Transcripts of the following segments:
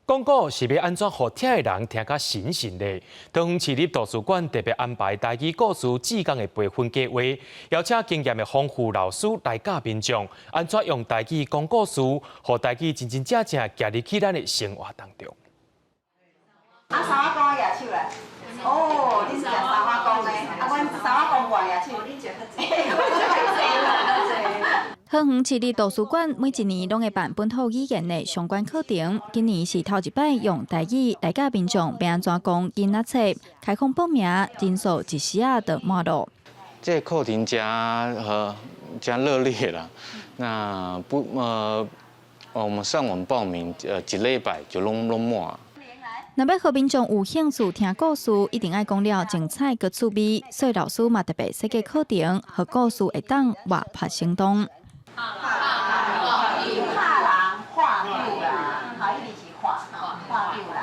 講古事欲按怎予聽的人聽甲神神咧？桃園市立圖書館特別安排台語故事志工的培訓計劃，邀請經驗的豐富老師來教民眾，按怎用台語講故事，予台語真真正正行入去咱的生活當中。啊，三仔公舉手來。哦，你是食三仔公的，啊，阮三仔公無愛舉手。你食較濟。桃園市立圖書館每一年攏會辦本土語言的相關課程，今年是頭一擺用台語來教民眾欲按怎講囡仔冊，開放報名人數一時仔就滿囉。這個課程誠熱烈啦，那不我們上網報名，一禮拜就攏滿。若欲予民眾有興趣聽故事，一定愛講了精彩閣趣味，所以老師嘛特別設計課程，予故事會當活潑生動。拍人畫丟人，好，一定是畫畫丟人。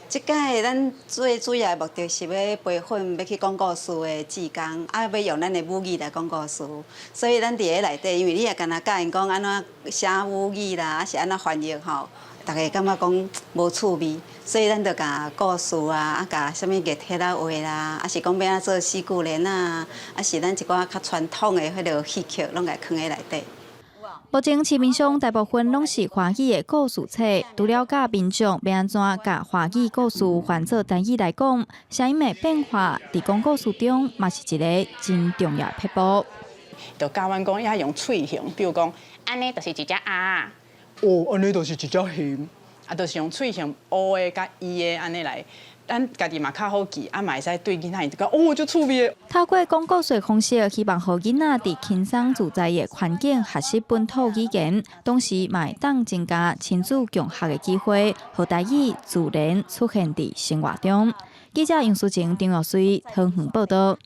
這擺咱最主要的目的是欲培訓欲去講故事的志工，啊，欲用咱的母語來講故事。所以咱佇咧內底，因為你也干焦教𪜶講按怎寫母語啦，抑是按怎翻譯吼，逐家感覺講無趣味，所以咱就共故事啊，啊，共啥物月帖仔畫啦，抑是講欲按怎做四句聯啊，抑是咱一寡較傳統的彼个戲曲，攏共囥佇內底。目前市面上大部分攏是華語的故事冊，除了教民眾欲按怎共華語故事翻做台語來講，聲音的變化佇講故事中嘛是一个真重要的撇步。就教阮講愛用喙型，比如講，按呢就是一隻鴨，哦，按呢就是一隻熊，啊，就是用喙型烏的佮伊的按呢來。咱家己嘛較好記，啊嘛會使對囡仔𪜶就講哦，足趣味的。透過講故事的方式，希望予囡仔佇輕鬆自在的環境學習本土語言，同時嘛會當增加親子共學的機會，予台語自然出現佇生活中。記者楊淑晴、張若水桃園報道。